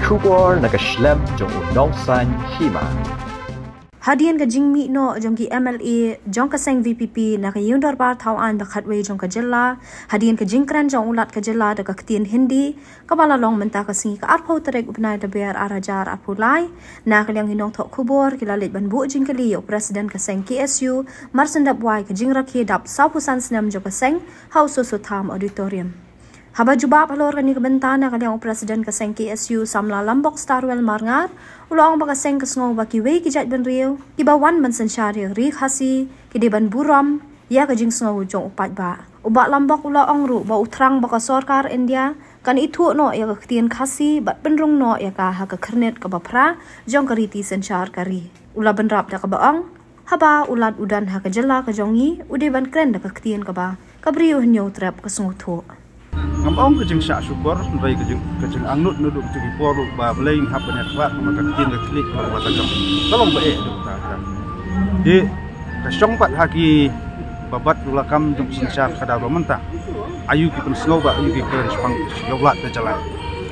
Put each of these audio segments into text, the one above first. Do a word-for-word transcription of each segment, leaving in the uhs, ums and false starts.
Khubor na ka shlem jong u nongsan hima. Hadien ka jingmih noh jong ki M L A jong ka seng V P P na ka ïing dorbar thaw aiñ ba khatwei jong ka jylla, hadien ka jingkren jong u Lat ka jylla da ka ktien Hindi, kaba la long mynta ka sngi ka arphew tarik u bnai Deiber ar hajar arphew lai, na ka liang ki nongthoh khubor ki la leit ban buh jingkylli ïa u President ka seng K S U, Marsendap Wai, ka jingrakhe dap sawphew san snem jong ka seng, ha u Soso Tham Auditorium. Haba jubab halor kane ka bynta na ka liang u President ka seng K S U Samla Lambok Starwell Marngar, u la ong ba ka seng ka sngew ba kiwei ki jaitbynriew kiba wan ban synshar ïa ka ri Khasi ki dei ban burom ïa ka jingsngew jong u paidbah. U Bah Lambok u la ong ruh ba u thrang ba ka sorkar India kan ithuh noh ïa ka ktien Khasi bad pynrung noh ïa ka ha ka khyrnit kaba phra jong ka riti synshar ka ri. U la bynrap da kaba ong, haba u Lat u don ha ka jylla ka jong ngi, u dei ban kren da ka ktien kaba ka briew Hynñiewtrep ka sngewthuh. Ngam ong ka jingshah shukor, hynrei ka jing, ka jingangnud naduh ki por ruh ba balei ngi hap ban ïakhlad, namar ka ktien ka khlieh ka long ba ta jong, ka long ba eh, dei ta ka. Dei ka shong pat ha ki ba bat ruh la kam jong synshar ka daw ba mynta. Aïu ki pynsngew ba aïu ki kren shaphang ïa u Lat ka jylla.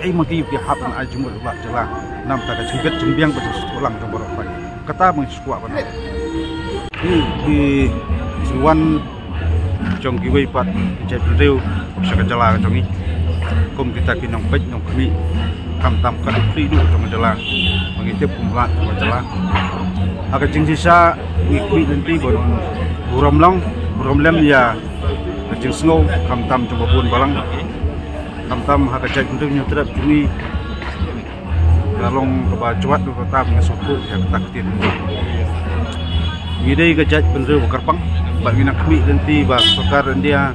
Ei ma ki ki hap ban ai jingmut ïa u Lat jylla. Namar ta ka jingbit jingbiang ba jingsngewthuh lang jong baroh phi. Kata ba ngi shu kwah ban ong. Ki, ki jingwan jong kiwei pat ki jaitbynriew sha ka jylla ka jong ngi. Kum kita ki nongpeit nongkhmih, khamtam ka dei khlieh duh jong ka jylla ba ngi tip kum u Lat jong ka jylla. Ha ka jingshisha ngi khmih lynti ban burom lang, burom lem ïa ka jingsngew khamtam jong ba bun balang, khamtam ha ka jaitbynriew Hynñiewtrep jong ngi. Ka long kaba jwat ruh kata ba ngi sngewthuh ïa kata ka ktien. Ngi dei ka jaitbynriew ba kyrpang bad ngi nang khmih lynti ba sorkar India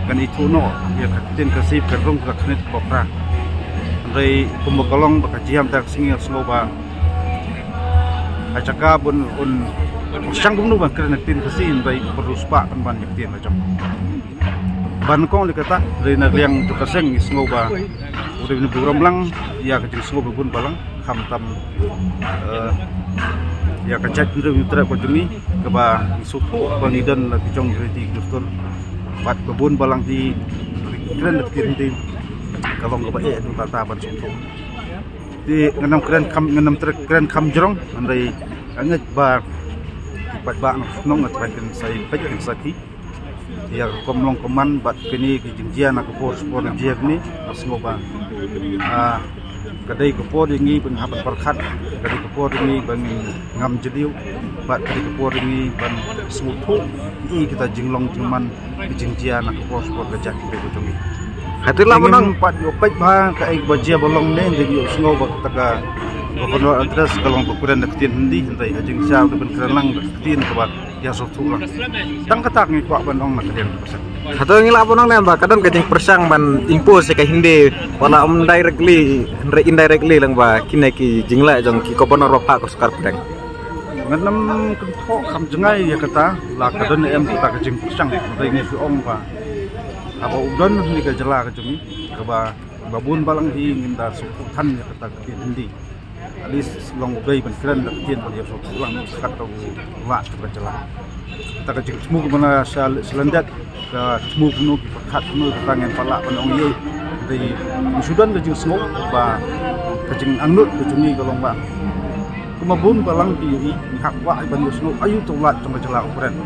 kan ithuh noh ïa ka ktien Khasi, kan rung ka khyrnit kaba phra. Hynrei kumba ka long ba ka jingïam ta ka sngi, sngew ba ha jaka bun un pyrshang kumno ban kren ka ktien Khasi, hynrei pyrshang spah ban ban ïa ka ktien la jong. Ban kong lei kata, hynrei na liang jong ka seng ngi sngew ba u dei ban burom lang ïa ka jingsngew ba bun balang, khamtam, eh, ïa ka jaitbynriew Hynñiewtrep ka jong ngi, kaba ngi sngewthuh ba ngi don la ki jong ki riti ki dustur. Bad ba bun balang hi kren da ka ktien Hindi, ka long kaba eh dei ta ban sngewthuh. Te ngan ym kren kham, ngan ym treh kren kham jrong, hynrei nga ngeit ba ki paidbah na shnong nga trai kin sa ïa peit kin sakhi ïa ka kam long kam man bad kine ki jingjia na ka por sha por, jingjia kine, nga sngew ba, ah, ka dei ka por ïa ngi ban hap ban pyrkhat, ka dei ka por ïa ngi ba ngin ngam jylliew, bad ka dei ka por ïa ngi ban sngewthuh ïa kita jinglong jingman, ki jingjia na ka por sha por ka jaitbynriew ka jong ngi. Hato la, ngi mynta pat ïoh peit ba kaei ba jia ba long ne, ngi ïoh sngew ba kata ka Governor Address ka long ba kren da ka ktien Hindi, hynrei ha jingshisha u dei ban kren lang da ka ktien kaba ïa sngewthuh lang. Tang kata ngi kwah ban ong na ka liang ka seng. Hato ngi lah ban ong ne ba ka don ka jingpyrshang ban impose ïa ka Hindi, wat la ym directly, hynrei indirectly lang ba kine ki jingleh jong ki Governor ba phah ka sorkar pdeng? Ngan ym kynthoh kham jngai ïa kata, la ka don em kata ka jingpyrshang, hynrei ngi shu ong ba haba u don ha kane ka jylla ka jong ngi, kaba, ba bun balang hi ngin da sngewthuh than ïa kata ka ktien Hindi. At least long u dei ban kren da ka ktien ban ïa sngewthuh lang, kat ka u Lat ka jylla. Kata ka jingthmu kumno sha, sha lyndet, ka thmu kumno ki pyrkhat kumno, kata ngin pat lah ban ong ei. Hynrei ngi shu don ka jingsngew ba ka jingangnud ka jong ngi ka long ba kumba bun balang ki ïohi, ngi hap kwah ban ïoh sngew aïu to u Lat jong ka jylla u kren.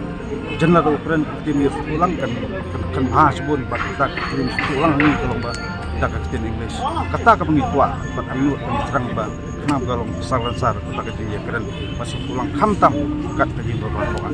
Jan lada u kren ka ktien ïa sngewthuh lang kan, kan, kan bha shibun bad kata ka ktien sngewthuh lang ha ngi ka long ba da ka ktien English. Kata kaba ngi kwah ban angnud ban thrang ba khnang ba ka long sar lansar kata ka jingïakren ba sngewthuh lang khamtam kat ka jingdorbar ba.